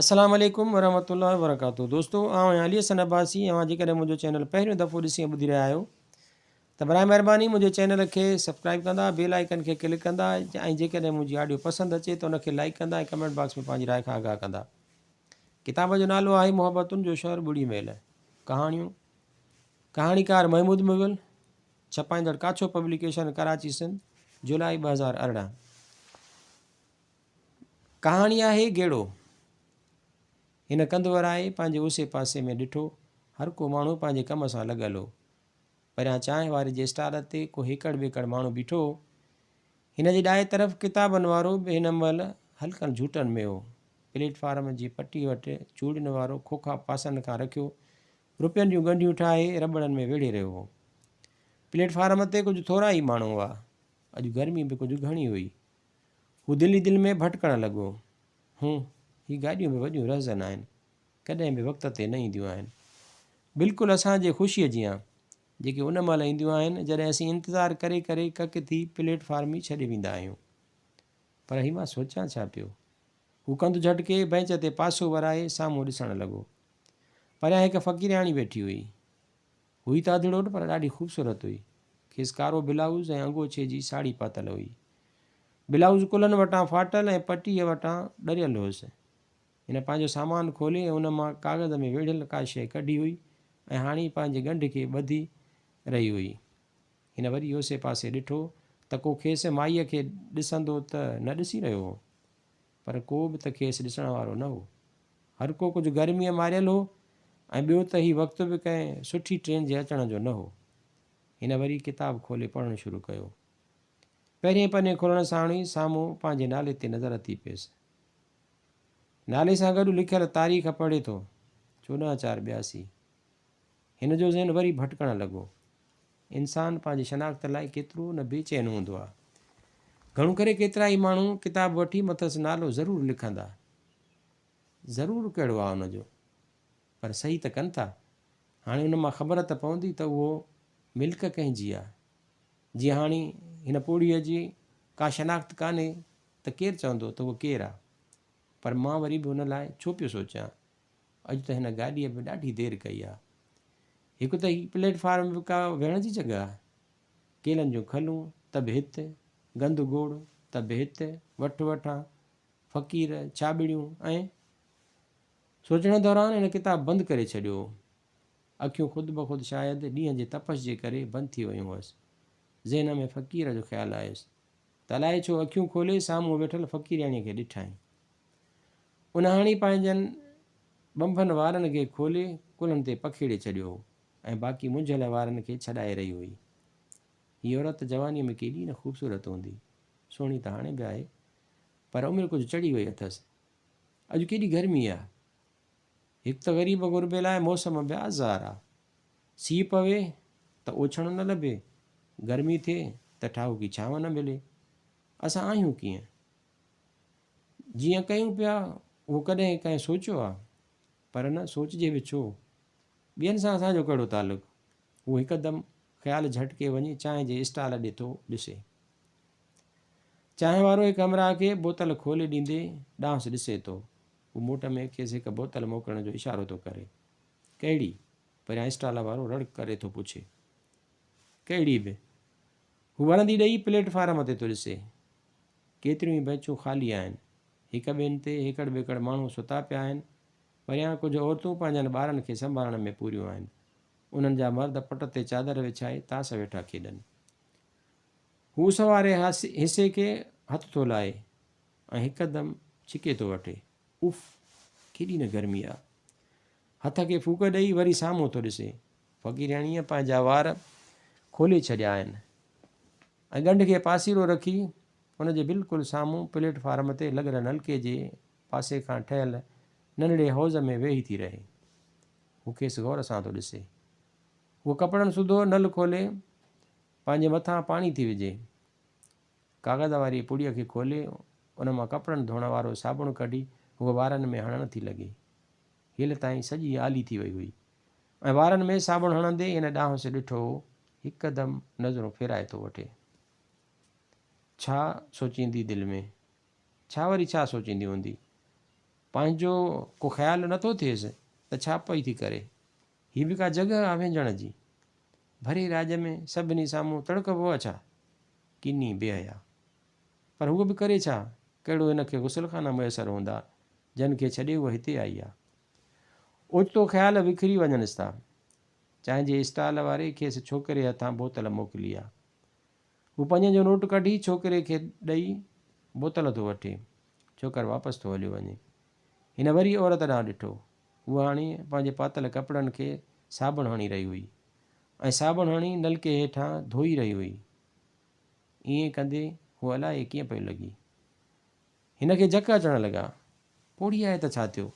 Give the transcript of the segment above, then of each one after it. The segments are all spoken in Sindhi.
السلام عليڪم ورحمة الله وبرڪاته دوستو آئون آهيان علي حسن عباسي اوهان جيڪڏهن منهنجو چينل پهريون دفعو ڏسي ۽ ٻڌي رهيا آهيو ته برائي مهرباني منهنجي چينل کي سبسڪرائب ڪندا بيل آئيڪن کي ڪلڪ ڪندا ۽ جيڪڏهن منهنجي آڊيو پسند اچي ته ان کي لائيڪ ڪندا ۽ ڪمينٽ باڪس ۾ پنهنجي راء کان آگاهه ڪندا ڪتاب جو نالو آهي محبتن جو شهر ٻڙي ميل ڪهاڻيون ڪهاڻيڪار محمود مغل ڇپائيندڙ ڪاڇو پبليڪيشن ڪراچي سنڌ جولاء 2018 ڪهاڻي آهي گيڙو. هن ڪنڌ ورائي پنهنجي اوسي پاسي ۾ ڏٺو. هر ڪو ماڻهو پنهنجي ڪم سان لڳل هو. پريان چانهه واري جي اسٽال تي ڪو هيڪڙ ٻيڪڙ ماڻهو بيٺو هو. هن جي ڏائي طرف ڪتابن وارو به هن مهل هلڪن جهوٽن ۾ هو. پليٽ فارم جي پٽي وٽ چوڙين وارو کوکا پاسن کان رکيو روپين جون ڳنڍيون ٺاهي رٻڙن ۾ ويڙهي رهيو هو. پليٽ فارم تي ڪجهه ٿورا ئي ماڻهو هئا. اڄ گرمي به ڪجهه گهڻي هئي. هو دل ئي دل ۾ ڀٽڪڻ لڳو. هون، هي گاڏيون به وڏيون رهزن آهن. ڪڏهن به وقت تي نه اينديون آهن. بلڪل اسان جي خوشيء جيان، جيڪي ان مهل اينديون آهن، جڏهن اسين انتظار ڪري ڪري ڪڪ ٿي پليٽ فارم ئي ڇڏي ويندا آهيون. پر هي مان سوچيان ڇا پيو؟ هو ڪنڌ جهٽڪي بئنچ تي پاسو ورائي سامهون ڏسڻ لڳو. پريان هڪ فقيرياڻي ويٺي هئي. هئي ته اڌڙوٽ پر ڏاڍي خوبصورت هئي. کيس ڪارو بلائوز ۽ انگوڇي جي ساڙهي پاتل هئي. بلائوز ڪلهن وٽان ڦاٽل ۽ پٽيء وٽان ڏريل هيس. هن پنهنجو سامان کولي ۽ ان مان ڪاغذ ۾ ويڙهيل ڪا شيء ڪڍي هئي ۽ هاڻي پنهنجي ڳنڍ کي ٻڌي رهي هئي. هن وري اوسي پاسي ڏٺو ته ڪو کيس مائيء کي ڏسندو ته نه ڏسي رهيو هو. پر ڪو به ته کيس ڏسڻ وارو نه هو. هر ڪو ڪجهه گرميء ماريل هو ۽ ٻيو ته هي وقت به ڪنهن سٺي ٽرين جي اچڻ جو نه هو. هن وري ڪتاب کولي پڙهڻ شروع ڪيو. پهرئين پني کولڻ ساڻ ئي سامهون پنهنجي نالي تي نظر ٿي پيس. نالي سان گڏ لکيل تاريخ پڙهي ٿو، 14 چار 82. هن جو ذهن وري ڀٽڪڻ لڳو. انسان پنهنجي شناخت لاء ڪيترو نه بي چين هوندو آهي. گهڻو ڪري ڪيترائي ماڻهو ڪتاب وٺي مٿس نالو ضرور لکندا. ضرور ڪهڙو آهي ان جو؟ پر صحيح ته ڪن ٿا. هاڻي ان مان خبر ته پوندي ته اهو ملڪ ڪنهن جي آهي. جيئن هاڻي هن پوڙهيء جي ڪا شناخت ڪانهي ته ڪير چوندو ته اهو ڪير آهي. پر مان وري به ان لاء ڇو پيو سوچيان. اڄ ته هن گاڏيء به ڏاڍي دير ڪئي آ. هڪ ته هي پليٽ فارم به ڪا ويهڻ جي جڳهه آ. ڪيلن جون کلون ته به هت، گند گوڙ ته به هت، وٺ وٺان، فقير، ڇاٻڙيون ۽. سوچڻ دوران هن ڪتاب بند ڪري ڇڏيو هو. اکيون خود بخود شايد ڏينهن جي تپش جي ڪري بند ٿي ويون هئس. ذهن ۾ فقير جو خيال آيس ته الائي ڇو اکيون کولي سامهون ويٺل فقيرياڻيء کي ڏٺائين. ان هاڻي پنهنجن ٻنڀن وارن کي کولي ڪلهن تي پکيڙي ڇڏيو هو ۽ باقي منجهيل وارن کي ڇڏائي رهي هئي. هيء عورت جوانيء ۾ ڪيڏي نه خوبصورت هوندي. سهڻي ته هاڻي به آهي، پر عمر ڪجهه چڙهي وئي اٿس. اڄ ڪيڏي گرمي آ. هڪ ته غريب غربي لاء موسم به آزار آ. سيء پوي ته اوڇڻ نه لڀي، گرمي ٿئي ته ٺاهوڪي ڇانو نه ملي. اسان آهيون ڪيئن؟ جيئن ڪيون پيا اهو ڪڏهن ڪنهن سوچيو آ؟ پر نه سوچجي به ڇو؟ ٻين سان اسان جو ڪهڙو تعلق؟ هو هڪدم خيال جهٽڪي وڃي چانهه جي اسٽال ڏي ٿو ڏسي. چانهه وارو هڪ همراهه کي بوتل کولي ڏيندي ڏانهس ڏسي ٿو. هو موٽ ۾ کيس هڪ بوتل موڪلڻ جو اشارو ٿو ڪري. ڪهڙي؟ پريان اسٽال وارو رڙ ڪري ٿو پڇي. ڪهڙي به. هو ورندي ڏئي پليٽ فارم تي ٿو ڏسي. ڪيتريون ئي بئنچون خالي آهن. هڪ ٻين تي هيڪڙ ٻيڪڙ ماڻهو ستا پيا آهن. پريان ڪجهه عورتون پنهنجن ٻارن کي سنڀالڻ ۾ پوريون آهن. انهن جا مرد پٽ تي چادر وڇائي تاس ويٺا کيڏن. هو اس واري حصي کي هٿ ٿو لائي ۽ هڪدم ڇڪي ٿو وٺي. اف! ڪيڏي نه گرمي آ. هٿ کي ڦوڪ ڏئي وري سامهون ٿو ڏسي. فقيرياڻيء پنهنجا وار کولي ڇڏيا آهن. ۽ ڳنڍ کي پاسيرو رکي ان جي بلڪل سامهون پليٽ فارم تي لڳل نلڪي جي پاسي کان ٺهيل ننڍڙي حوض ۾ ويهي ٿي رهي. هو کيس غور سان ٿو ڏسي. هوء ڪپڙن سوڌو نل کولي پنهنجي مٿان پاڻي ٿي وجهي. ڪاغذ واري پڙيء کي کولي ان مان ڪپڙن ڌوئڻ وارو صابڻ ڪڍي هوء وارن ۾ هڻڻ ٿي لڳي. هيل تائين سڄي آلي ٿي وئي هئي ۽ وارن ۾ صابڻ هڻندي هن ڏانهس ڏٺو هو. هڪدم نظرون ڦيرائي ٿو وٺي. ڇا سوچيندي دل ۾؟ ڇا وري ڇا سوچيندي هوندي؟ پنهنجو ڪو خيال نٿو ٿئيس ته ڇا پئي ٿي ڪري. هي به ڪا جڳهه آ وهنجڻ جي. ڀري راڄ ۾ سڀني سامهون تڙڪبو آ ڇا؟ ڪني بي حيا. پر هوء به ڪري ڇا؟ ڪهڙو هن کي غسل خانا ميسر هوندا، جن کي ڇڏي هوء هتي آئي آ. اوچتو خيال وکري وڃنس ٿا. چانهه جي اسٽال واري کيس ڇوڪري هٿان بوتل موڪلي آ. هو پنجن جو نوٽ ڪڍي ڇوڪري کي ڏئي بوتل ٿو وٺي. ڇوڪر واپس ٿو هليو وڃي. هن وري عورت ڏانهن ڏٺو. هوء هاڻي پنهنجي پاتل ڪپڙن کي صابڻ هڻي رهي هئي ۽ صابڻ هڻي نلڪي هيٺان ڌوئي رهي هئي. ائين ڪندي هوء الائي ڪيئن پئي لڳي. هن کي جهڪ اچڻ لڳا. پوڙهي آهي ته ڇا ٿيو؟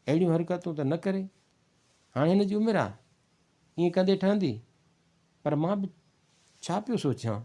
اهڙيون حرڪتون ته نه ڪري. هاڻي هن جي عمر آ. ائين ڪندي ٺهندي؟ پر مان به ڇا پيو سوچيان؟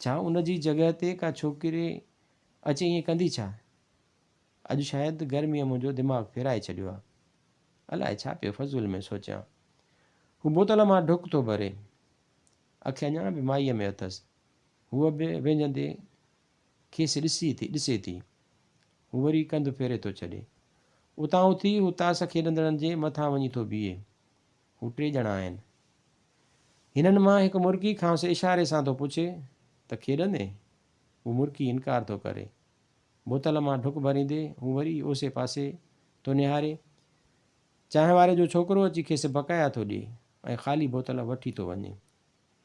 ڇا ان جي جڳهه تي ڪا ڇوڪري اچي ائين ڪندي ڇا؟ اڄ شايد گرميء منهنجو دماغ ڦيرائي ڇڏيو آ. الائي ڇا پيو فضول ۾ سوچيان. هو بوتل مان ڍڪ ٿو ڀري. اک اڃا به مائيء ۾ اٿس. هوء به وينجهندي کيس ڏسي ٿي ڏسي ٿي. هو وري ڪنڌ ڦيري ٿو ڇڏي. اتان اٿي هو تاس کيڏندڙن جي مٿان وڃي ٿو بيهي. هو ٽي ڄڻا آهن. هنن مان هڪ مرڪي کانئس اشاري سان ٿو پڇي ته کيڏندين؟ هو مرڪي انڪار ٿو ڪري. بوتل مان ڍڪ ڀريندي هو وري اوسي پاسي ٿو نهاري. چانهه واري جو ڇوڪرو اچي کيس بقايا ٿو ڏئي ۽ خالي بوتل وٺي ٿو وڃي.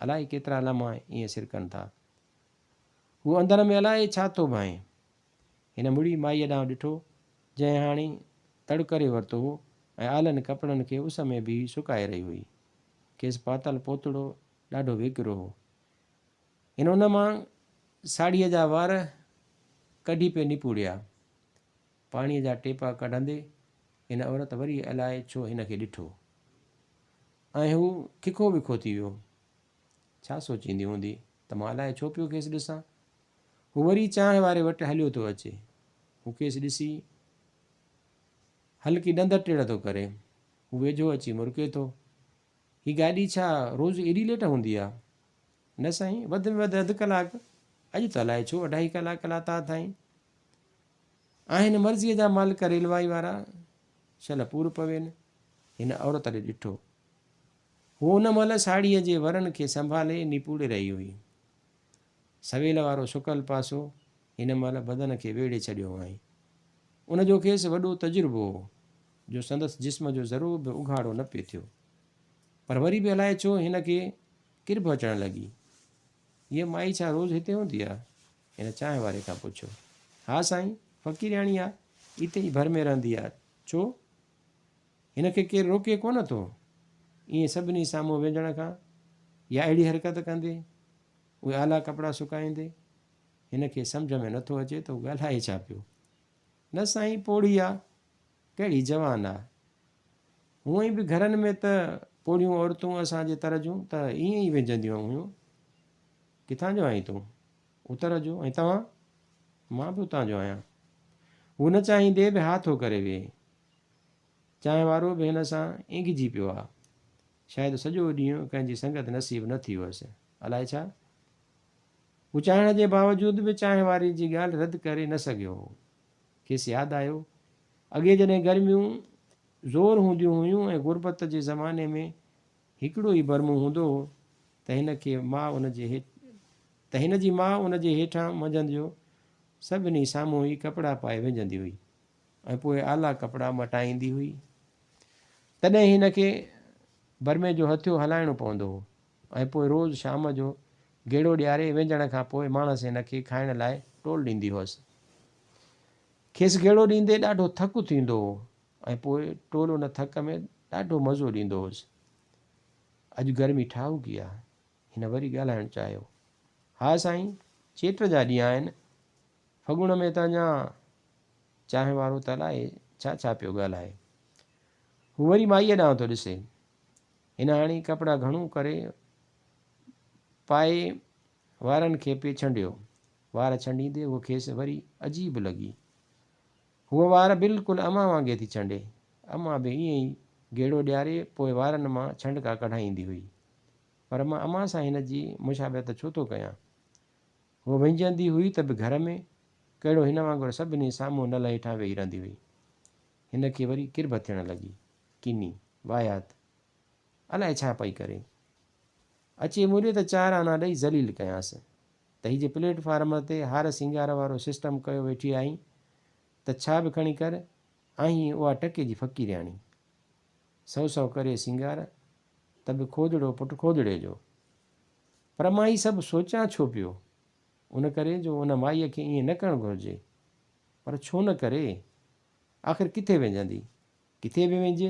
الائي ڪيترا لمحا ائين سرڪن ٿا. هو اندر ۾ الائي ڇا ٿو ڀانئي. هن مڙي مائيء ڏانهن ڏٺو، جنهن هاڻي تڙ ڪري ورتو هو ۽ آلن ڪپڙن کي اس ۾ بيهي سڪائي رهي هئي. کيس پاتل پوتڙو ڏاڍو ويڪرو هو. هن ان مان ساڙهيء جا وار ڪڍي پئي نپوڙيا. پاڻيء جا ٽيپا ڪڍندي هن عورت وري الائي ڇو هن کي ڏٺو ۽ هو ککو وکو ٿي ويو. ڇا سوچيندي هوندي ته مان الائي ڇو پيو کيس ڏسان. هو وري چانهه واري وٽ هليو ٿو اچي. هو کيس ڏسي هلڪي ڏند ٽيڙ ٿو ڪري. هو ويجهو اچي مرڪي ٿو. هي گاڏي ڇا روز ايڏي ليٽ هوندي آ؟ نه سائين، وڌ ۾ وڌ اڌ ڪلاڪ. اڄ ته الائي ڇو اڍائي ڪلاڪ لاتا اٿائين. آهن مرضيء جا مالڪ ريلوائي وارا، شل پور پوين. هن عورت ڏي ڏٺو. هوء ان مهل ساڙهيء جي ورن کي سنڀالي نپوڙي رهي هئي. سويل وارو سڪل پاسو هن مهل بدن کي ويڙهي ڇڏيو هئائين. ان جو کيس وڏو تجربو هو، جو سندس جسم جو ذرو به اگهاڙو نه پئي ٿيو. پر وري به الائي ڇو هن کي ڪرڀ اچڻ لڳي. هيء مائي ڇا روز هتي هوندي آ؟ هن چانهه واري کان پڇيو. ها سائين، فقيرياڻي آ، اتي ئي ڀر ۾ رهندي آ. ڇو؟ هن کي ڪير روڪي ڪونه ٿو. ائين سڀني سامهون وينجهڻ کان يا اهڙي حرڪت ڪندي، اهي آلا ڪپڙا سڪائيندي، هن کي سمجهه ۾ نٿو اچي ته هو ڳالهائي ڇا پيو. نه سائين پوڙهي آ، ڪهڙي جوان آ. هونئن به گهرن ۾ ته پوڙهيون عورتون اسان جي تر جون ته ائين ئي وينجهنديون هيون. ڪٿان جو آهين تون؟ اتر جو. ۽ توهان؟ مان به اتان جو آهيان. هو نه چاهيندي به ها ٿو ڪري ويهي. چانهه وارو به هن سان اينگهجي پيو آ. شايد سڄو ڏينهن ڪنهن جي سنگت نصيب نه ٿي هئس. الائي ڇا؟ هو چاهڻ جي باوجود به چانهه واري جي ڳالهه رد ڪري نه سگهيو هو. کيس ياد آيو، اڳي جڏهن گرميون زور هونديون هيون ۽ غربت جي زماني ۾ هڪڙو ئي برمو هوندو هو ته هن کي ماء ان جي ته هن جي ماء ان جي هيٺان منجهند جو سڀني سامهون ئي ڪپڙا پائي وينجهندي هئي. ۽ پوء اعليٰ ڪپڙا مٽائيندي هئي. تڏهن هن کي برمي جو هٿيو هلائڻو پوندو هو ۽ پوء روز شام جو گيڙو ڏياري وينجهڻ کان پوء ماڻس هن کي کائڻ لاء ٽول ڏيندي هئس. کيس گيڙو ڏيندي ڏاڍو ٿڪ ٿيندو هو ۽ پوء ٽول ان ٿڪ ۾ ڏاڍو مزو ڏيندو هوس. اڄ گرمي ٺاهوڪي آ. هن وري ڳالهائڻ چاهيو. ها سائين، چيٽ جا ڏينهن آهن. ڦڳڻ ۾ ته اڃا چانهه وارو ته الائي ڇا ڇا پيو ڳالهائي. هو وري مائيء ڏانهن ٿو ڏسي. هن هاڻي ڪپڙا گهڻو ڪري پائي وارن کي پئي ڇنڊيو. وار ڇنڊيندي هوء کيس وري عجيب لڳي. هوء وار بلڪل امان وانگي ٿي ڇنڊي. امان به ائين ئي گيڙو ڏياري پوء وارن مان ڇنڊڪا ڪڍائيندي هئي. پر مان امان سان هن جي مشابهت ڇو ٿو ڪيان؟ هوء وهنجندي هئي ته به گهر ۾، ڪهڙو هن وانگر سڀني سامهون نل هيٺان ويهي رهندي هئي. هن کي وري ڪرڀ ٿيڻ لڳي. ڪني، واهيات، الائي ڇا پئي ڪري. اچي مون ڏي ته چار آنا ڏئي ذليل ڪيانس. ته هي جي پليٽ فارم تي هار سينگار وارو سسٽم ڪيو ويٺي آهين ته ڇا به کڻي ڪر، آهين اها ٽڪي جي فقيرياڻي. سئو سئو ڪري سينگار ته به کودڙو پٽ کودڙي جو. پر مان هي سڀ سوچيان ڇو پيو؟ ان ڪري جو ان مائيء کي ائين نه ڪرڻ گهرجي. پر ڇو نه ڪري؟ آخر ڪٿي وينجندي؟ ڪٿي به وينجي،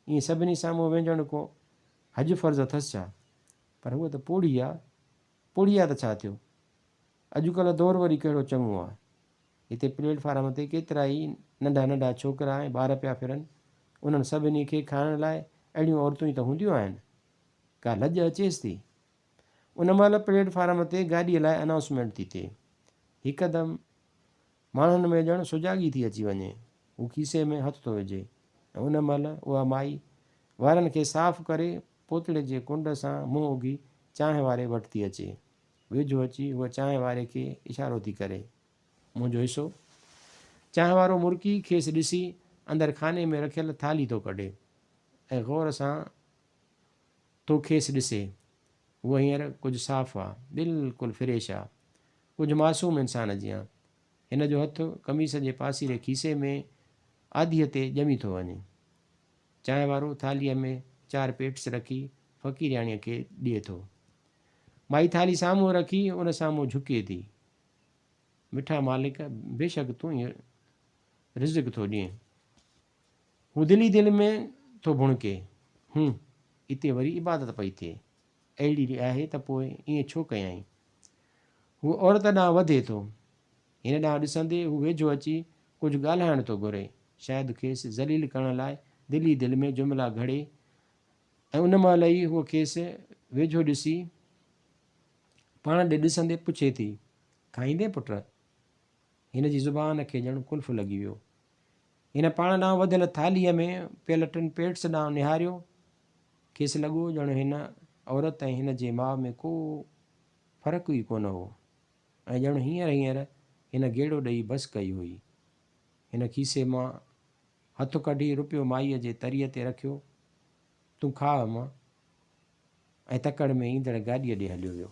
ائين سڀني سامهون وينجڻ ڪو حج فرض اٿس ڇا؟ پر هوء ته پوڙهي آ. پوڙهي آ ته ڇا ٿيو؟ اڄڪلهه دور وري ڪهڙو چڱو آ. هتي پليٽ فارم تي ڪيترائي ننڍا ننڍا ڇوڪرا ۽ ٻار پيا ڦرن. انهن سڀني کي کائڻ لاء اهڙيون عورتون ئي ته هونديون آهن. ڪا لڄ اچيس ٿي؟ ان مهل پليٽ فارم تي گاڏيء لاء انائونسمينٽ ٿي ٿئي. هڪدم ماڻهن ۾ ڄڻ سجاڳي ٿي اچي وڃي. هو کيسي ۾ هٿ ٿو وجهي ۽ ان مهل اها مائي وارن کي صاف ڪري پوتڙي جي ڪنڊ سان منهن اگهي چانهه واري وٽ ٿي اچي. ويجهو اچي هوء چانهه واري کي اشارو ٿي ڪري. منهنجو حصو. چانهه وارو مرڪي کيس ڏسي اندر خاني ۾ رکيل ٿالهي ٿو ڪڍي ۽ غور سان ٿو کيس ڏسي. هوء هينئر ڪجهه صاف آ، بلڪل فريش آ. ڪجهه معصوم انسان جيان. هن جو هٿ قميص جي پاسيري کيسي ۾ آڌيء تي ڄمي ٿو وڃي. چانهه وارو ٿالهيء ۾ چار پيٽس رکي فقيرياڻيء کي ڏئي ٿو. مائي ٿالهي سامهون رکي ان سامهون جهڪي ٿي. مٺا مالڪ، بيشڪ تون ئي رزق ٿو ڏين. هو دل ئي دل ۾ ٿو ڀڻڪي. هون، اتي وري عبادت پئي ٿئي. اهڙي آهي ته پوء ائين ڇو ڪيائين؟ هو عورت ڏانهن وڌي ٿو. هن ڏانهن ڏسندي هو ويجهو اچي ڪجهه ڳالهائڻ ٿو گهري. شايد کيس ذليل ڪرڻ لاء دل ئي دل ۾ جملا گهڙي ۽ ان مهل ئي هوء کيس ويجهو ڏسي پاڻ ڏي ڏسندي پڇي ٿي، کائيندين پٽ؟ هن جي زبان کي ڄڻ قلف لڳي ويو. هن پاڻ ڏانهن وڌيل ٿالهيء ۾ پيل ٽن پيٽس ڏانهن نهاريو. کيس لڳو ڄڻ هن عورت ۽ هن جي ماء ۾ ڪو فرق ئي ڪونه هو ۽ ڄڻ هينئر هينئر هن گيڙو ڏئي بس ڪئي هئي. هن کيسي مان هٿ ڪڍي رپيو مائيء جي تريء تي رکيو. تون کاء امان. ۽ تڪڙ ۾ ايندڙ گاڏيء ڏي هليو ويو.